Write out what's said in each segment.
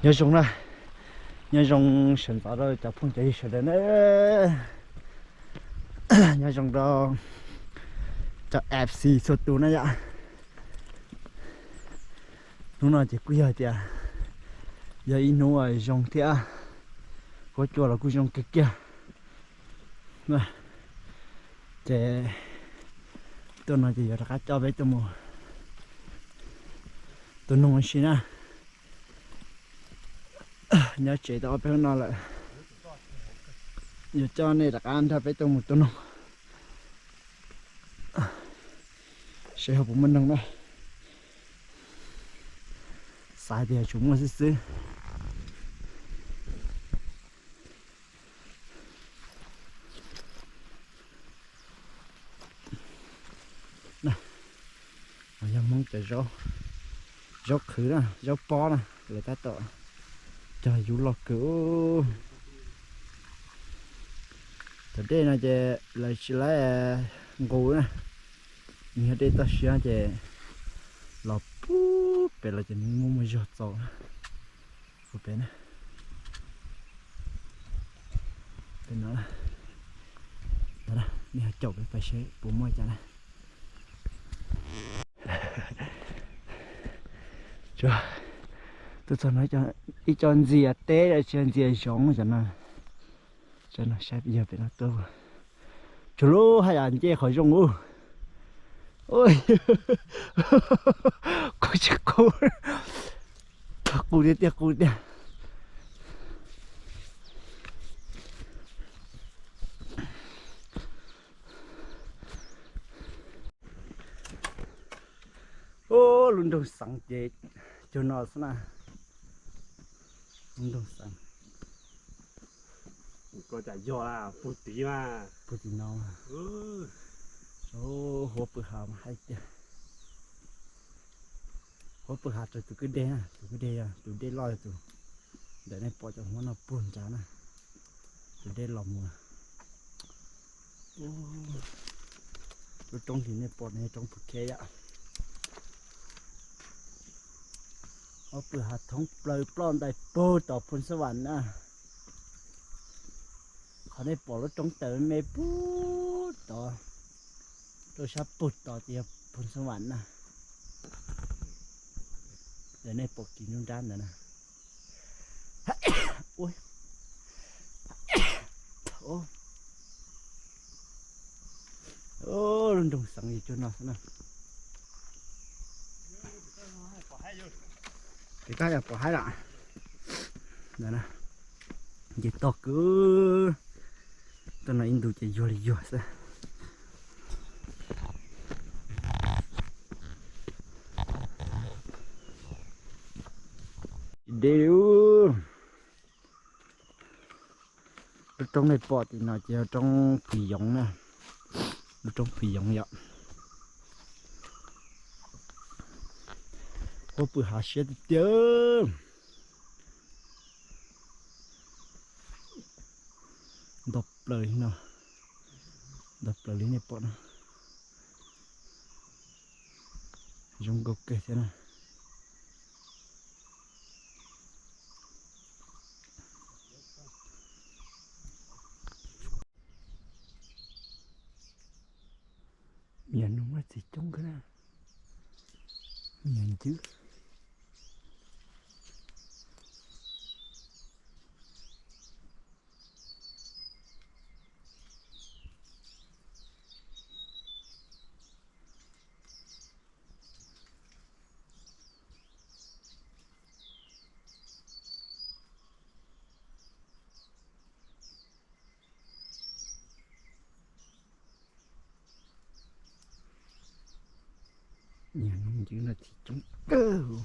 Nyob zoo na, nyob zoo sawv ntxov rau cov phooj cov ywg sawv daws na. Nyob zoo rau cov F C txhua tus na yom. Hnub no ces kuj yog tias yog ib hnub zoo thiab, huab cua los kuj zoo kawg kiag. Ces tuaj no ces yuav rov qab coj peb tuaj mus tua noog ua si na. Nyob tsev tau ob peb hnub no lawm, yuav coj nej rov qab nrog peb tuaj mus tua noog, seb ho puas muaj noog na. Xav tias tsuas muaj xwb xwb. Yog Hmoob cov zaub, zaub qhwv na, zaub pob na, lawv tab tom cog yub loj kawg. Cov dej no ces lawv tsis laib nqus na, nws yog dej toj siab ces los pub pem los ces nws muaj muaj zog txaus na. Pem na, pem no, nej ho caum peb pais seb puas muaj cas na. Tuaj txog no ib co ntxias teb los sis ntxias zoov cov no. Cov no saib yog pem no tuaj. Tsuas lub haj yam nce qhov zoo ub. Qus tsis qus, qus tiag tiag qus tiag. Ub, lub nroog Xeev ces cuag no xwb na. Lub nroog Xeev. Koj cas yog pug tid mas. Pug tim no. Huab pw hav mas haib tiag. Huab pw hav rau tus kwj deg na, tus kwj deg yog tus dej loj tus ntawm nej pom cov huab no puag nrad na. Tus dej los mus. Lub roob li nej pom no yog roob Phu Kheb yom. Huab pw hav thoob plaws ploj ntais puag tom Phoos Xab Vam na. Qhov nej pom lub roob taws me puag tod, rau sab puag tod ces yog Phoos Xab Vam na. Ntawm nej pom kis nruab nrab ntawd na. Lub nroog Xeev yog cuag no xwb na. Ces koj yog pom haib lawm. Ces toj kwv, toj no ib ntus ces yuag li yuag xwb. Deb li. Lub roob nej pom tim no ces yog roob Phu Yoov na. Lub roob Phu Yoov yom. Huab pw hav siab tiag tiag. Nto plaws li no, nto plaws li nej pom no. Zoo nkauj kawg thiab na. Me nyuam noog muaj txiv coob kawg na. Me nyuam ncwb. Niag noog ncwb no txiv coob kawg.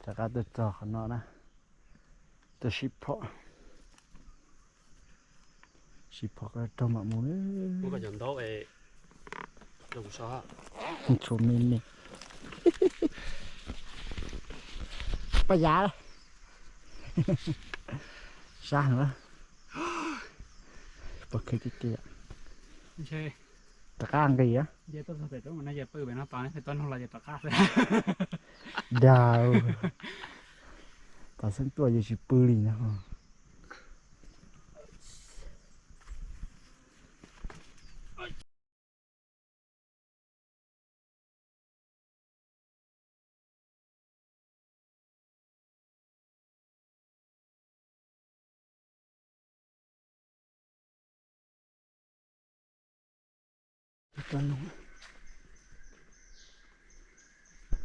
Rov qab tuaj txog qhov no na, tuaj sib phom, sib phom raug mam mus. Tshuav me me. Paj yav, sab heev. Pom khawv kiag kiag. Rov qab nqis. Dag, tom xeeb tuaj yeej tsis pw li no.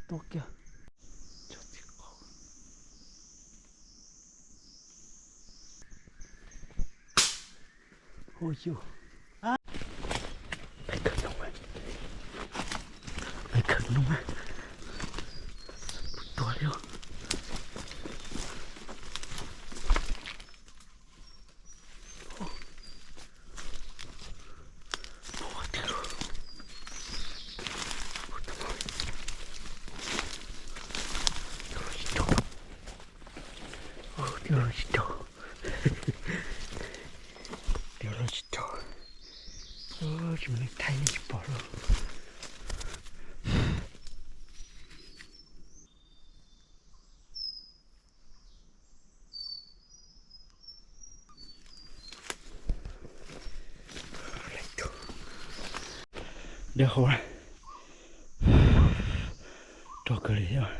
Tuaj kiag. Hu xyu. Peb khawm noo, peb khawm noo, puas tuag li os. Twb los tsis raug, twb los tsis raug, tsis muaj neeg thaij yeej tsis pom lawm. Dawb hau, rog kawg li thiab.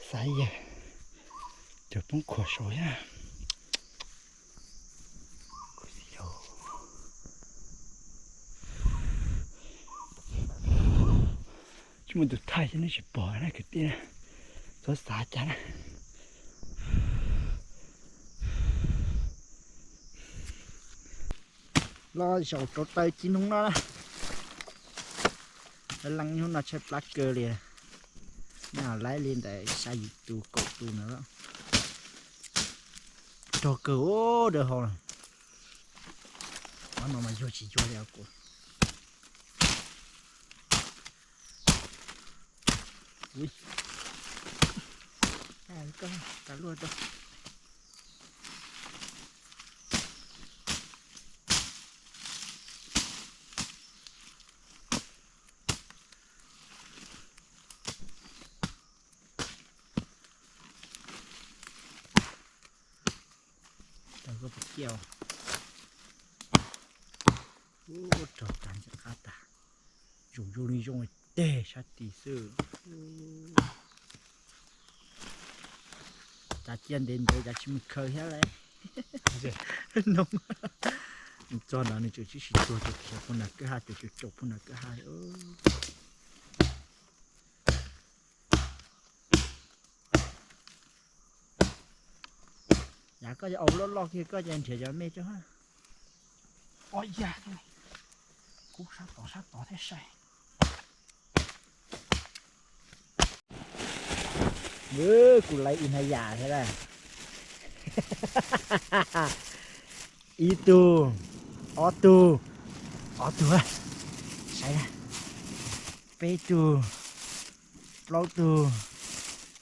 Xav yawg, cov poob khuam saud thiab. Tsis muaj tus thaij xwb nej tsis pom na kwv tij na. Txhob xav cas na. Los zaum rau taw ci noog no na. Laj leej hnub no tshaib plab kawg li. Nyob laib li ntawd xya yim tus kaum tus ntawd. Rog kawg, dawb hau. Qhov no mas yuag tsis yuag li kuv. Rog koj puas ciaj? Ub, rog tag ntxim qab tag. Zoo zoo li zoo teg sab tid xwb. Cav ciaj ntev ntev cav tsis mus khaws thiab lawm. Noo, txog ntawd nws tseem tsis tshua tuag, tseem khiav puag nram kwj ha, tseem tseem caum puag nram kwj ha li. Yam koj ces au loj loj kiag koj ces nrhiav cov me tso. Ua yam, kub sab tod sab tod thiab sai. Kuv laiv ib hnav yam thiab lawm. Ib tug, ob tug, ob tug, saib na, peb tug, plaub tug,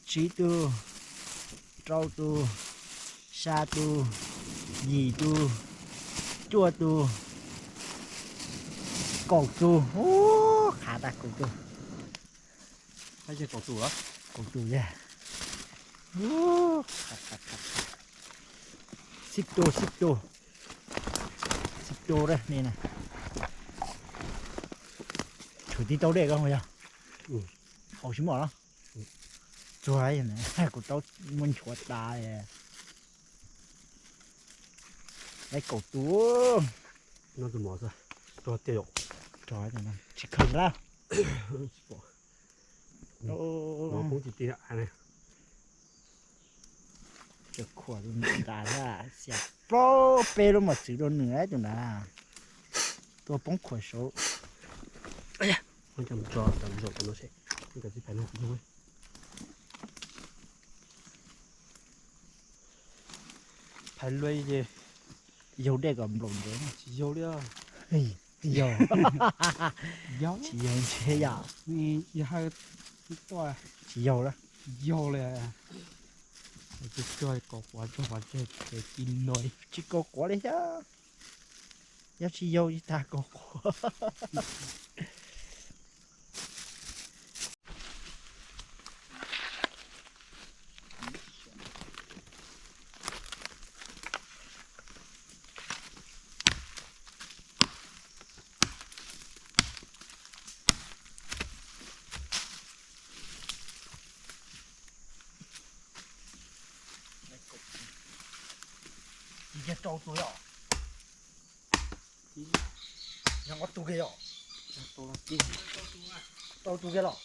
tsib tug, rau tug, xya tug, yim tug, cuaj tug, kaum tug. Ub, qhav tag kaum tug. Kaum tus yog. Xib tus, xib tus, xib tus ne. Tshwm tib tau dej ko yog. Haus tsis muaj los? Tsuag, kuv tau muaj nchuav tas. Laiv kaum tus. Tsis khaws lawm. Poob ti ti. Tseem khuam nram thiab, xiam plaub peb lub mos txwv rau nws tus nrad. Tuaj poob khuam saud. Phais luaj ces yaug dej kom nplaum ntawd. Tsis yaug li. Tsis yaug. Tsis yaug ntshe yom. Tsis yaug lawm. Tsis kaus quav li thiab. Nyob tsis yau ib tag kaus qhuav. Yog rau tus yom? Yog ob tug kiag yom? Rau tus kiag los?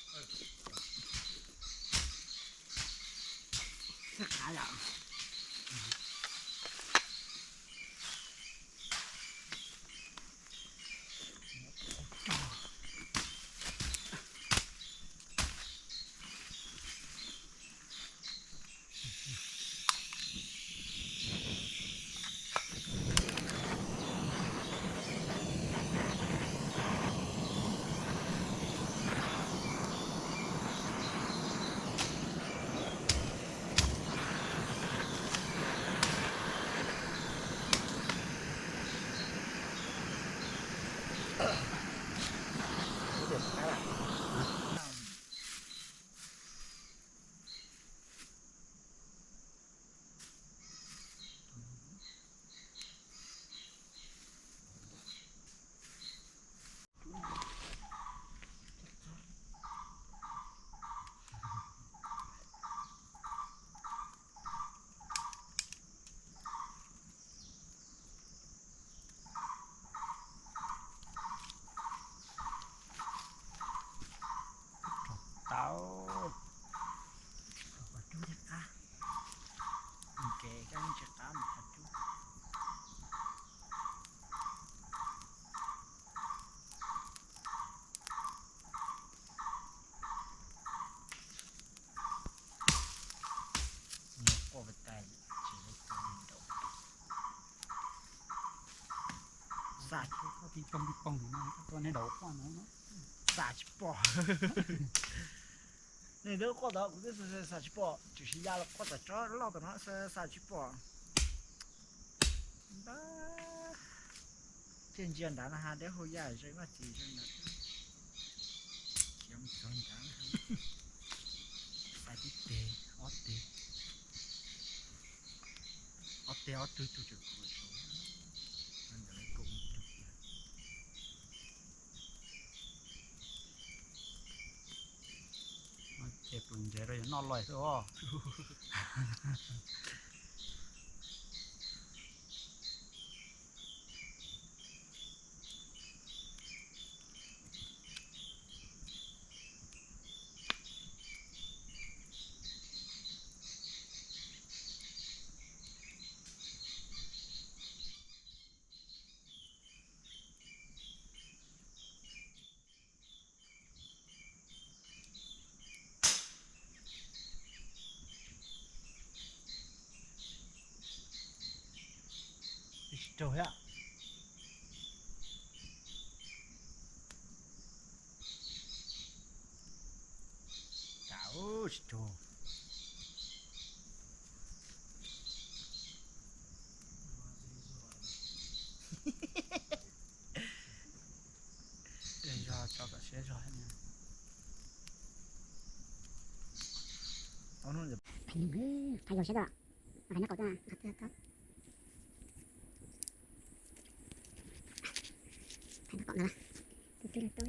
Tau. Qos cub thiaj qab. Kev kab tsis qab mas qos cub. Quaj tais tsis, xa tsis pom. Nws twb quaj tod kuv twb xa tsis pom, tsis siv ya los quaj tom tsob loj tom no xa tsis pom. Thiaj ntsia nrad no ha, deb hauv yaj ze maj txiv ze nrad. Khiav mus txog nrad, xa tib teg ob teg, ob teg ob tug tug tseem khuav saud. Ntawd lawv kaum mus rau kiag. Ces pus ntsev rau yus noj loj xwb os. Tsis raug thiab. Cas tsis raug. Zog tso kom siab zog thiab. Phais yau siab tau, phais nyob kaum tau, phais nyob kaum ntawd, tus twg los tau.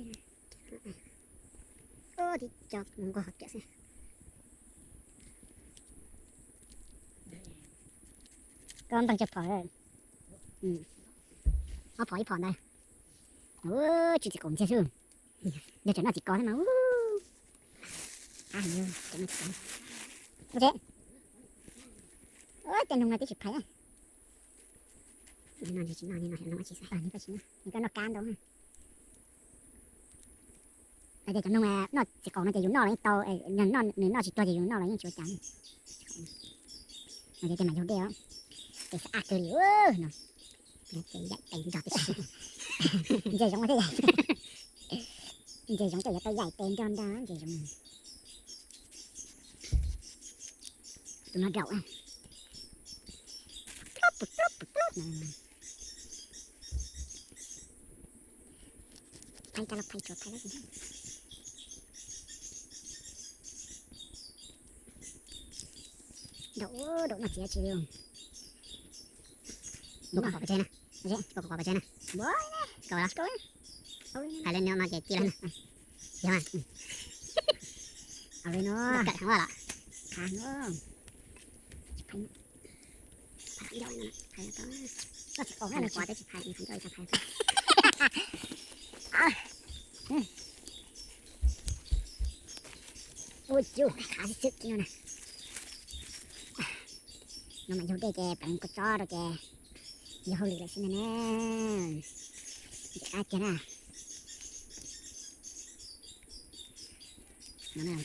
Tib co mus nqog kiag xwb. Koj npleeg cov phom, ob phom ib phom ntawd. Ua tsis txiv kaum ntxiag xwb. Yog tseem noj txiv kos thiab mas ua. Qab heev, tseem noj txiv kos. Ua tsev. Ua tej noog no twb tsis phais. No tsis noj, no tsis noj, no tsis noj, nws koj noj kab ntau. Hais tias cov noog noj txiv qaum no ces yus noj los yeej tau, nws noj tsis tuag ces yus noj los yeej tsis ua cas. Ces mas yog dej os, ces xav aj kawg li no. Ces yaim tes nrog tib si, ntses zoov thiaj yaim, ntses zoov ces yuav tau yaim tes nrog ntag ntses zoov. Tus no daum, plob plob plob plob no. Phais cas los phais tsuav phais lawm. Daum, daum no txiav tsis li. Muab kom pov tseg na, kom pov tseg na. Tsis kaus los? Phais li no mas ces ci lawm na. Yog mas. Au li no. Kawm heev los. Phais no. Phais ib zaug no, phais tau. Koj tsis kaus no, tsis phais, tsis phais. Ua cas khav xwb xwb kiag na. No mas yug dej ces pleev kua txob rau ces yog hauj lwm lawm xwb na. Ntxim qab kiag na. No na.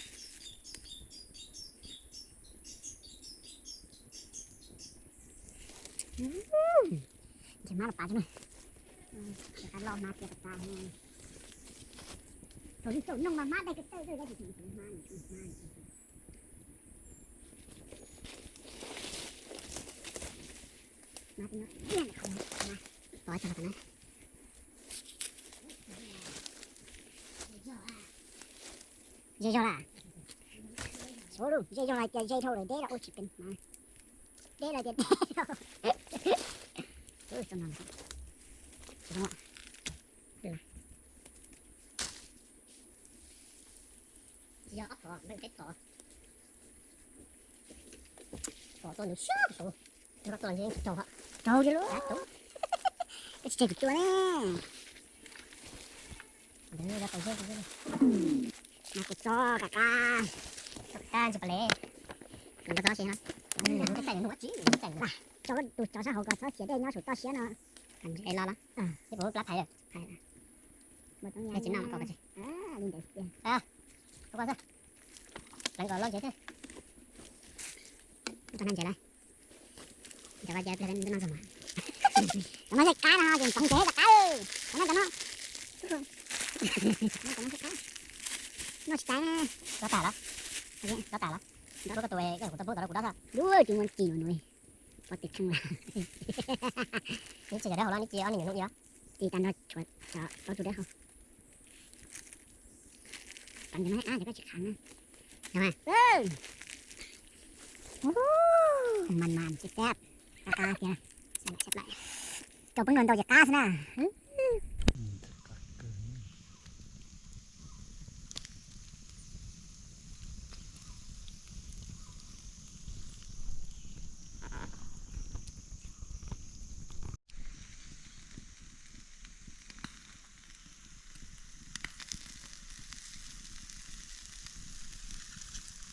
Ntshe mab los pav xwb na. Rov qab loj hmab tias tas tas. Thaum li tsaus ntuj mas mab dai ko taw, dab tsi tsis hmab, hmab. Mab twb nyob tiag, pov tag na. Ze zog lawm. Xyov los, ze zog los tias ze dhau lawm, deb los ua tsis pem mas. Deb los tias deb dhau. Yog ob phom, peb phom. Phom tuaj nws siab saud. Nrog tuaj ntshe tsis raug. Raug li lub. Koj tsis tseg kuv tuaj ne. Mas kuv txob qab qab. Txob qab ntsis pas le. Nws txob siab no. Txob tus txob sab hauv kom txhob xiav dej nyob saum toj siab no. Los los. Ib puas plab phais. Li ntawd xwb. Pleev kom loj ntses thiab. Rau naj ntses lawm. Ntes pliag ntuj no nkaus mas. Cov no zaj kab no ces ntxoov ntes cov qab. Cov no cov no. Noj tsis tas. Rov tas los? Rov tas los? Koj tus koj tus tau pub tau rau kuv dob tag. Lub tsis muaj kis nws. Pov tis kheej lawm. Neb tsis yog dawb hauv los neb cia ob niag nyuam hnub ib os. Tis tas nrog tshuav plaub tug dawb hauv. Pleev ntawm no ab ces koj tsis khav na. Mas mas tib teb qab qab tiag. Rau peb nua ntau ces qab xwb na.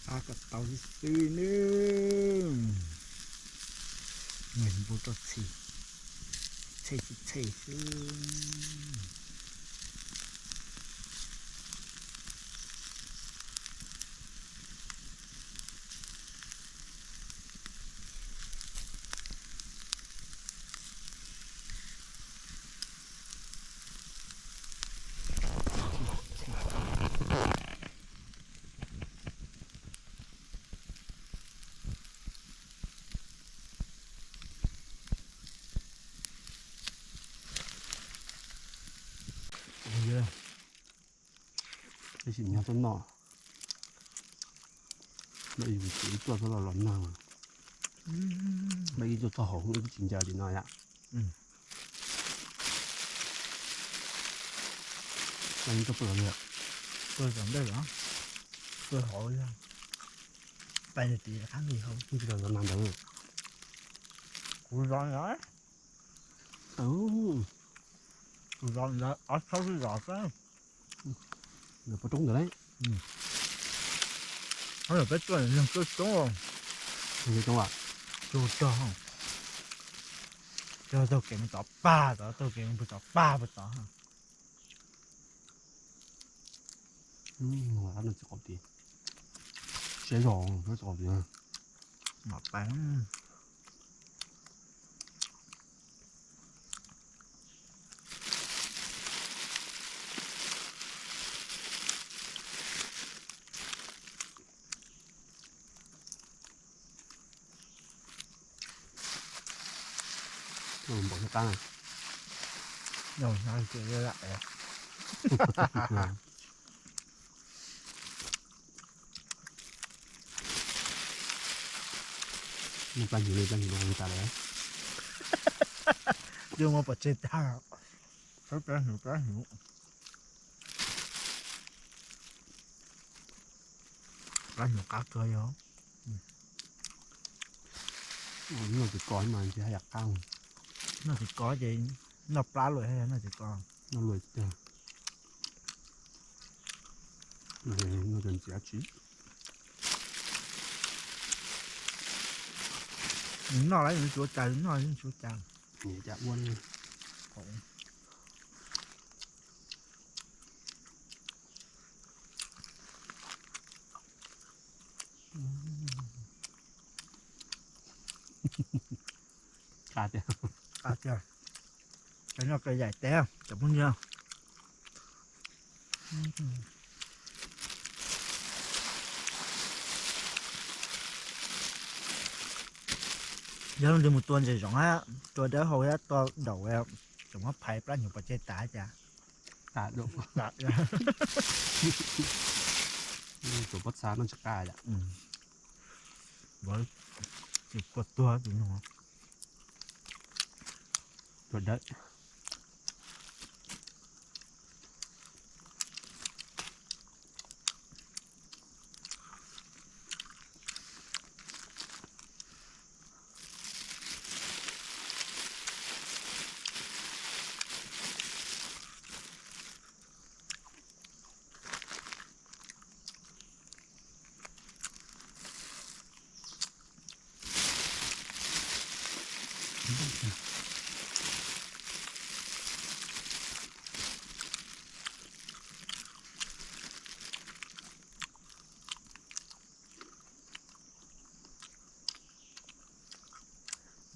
Ab, kom tau xwb xwb nawb. Npua roj txhij, txhej txhij txhej xwb. Tab sis nyob txoj no, no ib tuaj txoj los los nag, no ib tuaj txog hauv ib tsis ncaws li no yom. Ib tuaj pw li, pw tom ntej los, pw hauv, pais tim qab li hauv, tsis los los nag ntawd. Kuv zov ntawd, kuv zov ntawd ob txhab xwb zov xwb. Lawv pov roob ntawd lauj. Ob lawm peb tuaj neeg tuaj coob. Neeg tuaj coob a? Tuaj cog, cog taug kev mus tod pag tod, taug kev mus pag tod pag pag tod. Siab zog, siab zog tiag. Mam pais. Npaum li qab na. Noj plab hnyuv li, plab hnyuv no tas lawm. Yuav muab pov tseg tag. Plab hnyuv, plab hnyuv. Plab hnyuv qab kawg yog. Noj tsis kos mas ntshe haj yam qab. Noj tsis kos ces noj plab luaj, noj tsis kos. Noj luaj tiag. Noj cov ntxiv tsis. Nws noj lawm nws tsis ua cas, nws noj tsis ua cas. Niam cas ua li. Qab tiag. Qab tiag. Cov nyob kawg yaim teb cov phooj ywg. Yog leej twg mus tua ntses zoov, tua dawb hau thiab tua daum, tseem muab phais plab hnyuv pov tseg tas cas. Tuav pob txha noj tsis qab yom. Tsis kua tuag tus no. Tuav dawb.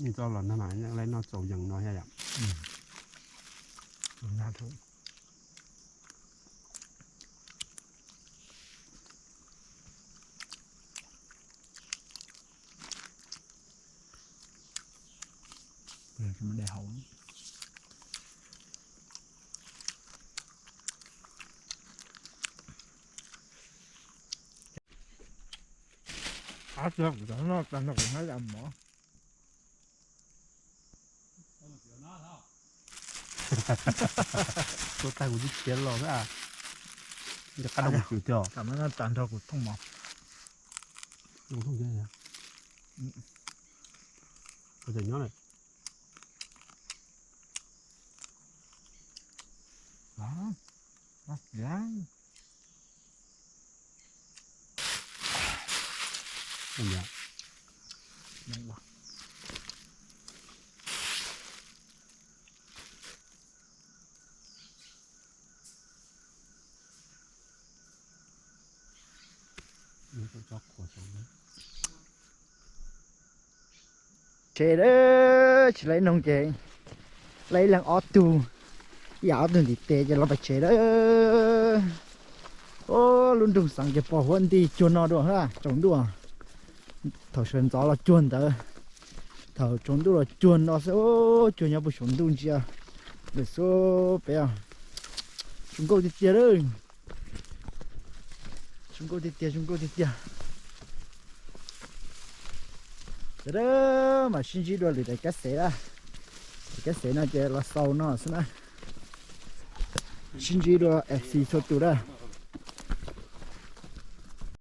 Yeej txoj los nag mas yeej noj txaus yees no thiab yom. Qab tiag, kuv cov noj tag no kuv hnav yam mov. Tuaj tag kuv twb khiav los xwb. Nws qab rau kuv tsum tiag. Tam no tag nrho kuv thooj mov. Kuv thooj tiag. Kuv tseem nyob lawm. Tsev lawm, tsis laib noog ces laib ib leeg ob tug, ib yam ob tug ntiv tes ces los pem tsev lawm. Lub nroog Xeev ces pos huab nti cuag no dua, tsaus ntuj. Thaum sawv ntxov los cuag ntawd, thaum tsaus ntuj los cuag no xwb, cuag nyob puag saum ntuj ntsia lawm xwb peb. Zoo nkauj tiag tiag lawm. Zoo nkauj tiag tiag, zoo nkauj tiag tiag. Ces mam sib ntsib dua lwm daim kab xev na. Daim kab xev no ces los xaus no xwb na. Sib ntsib dua F C txhua tus na.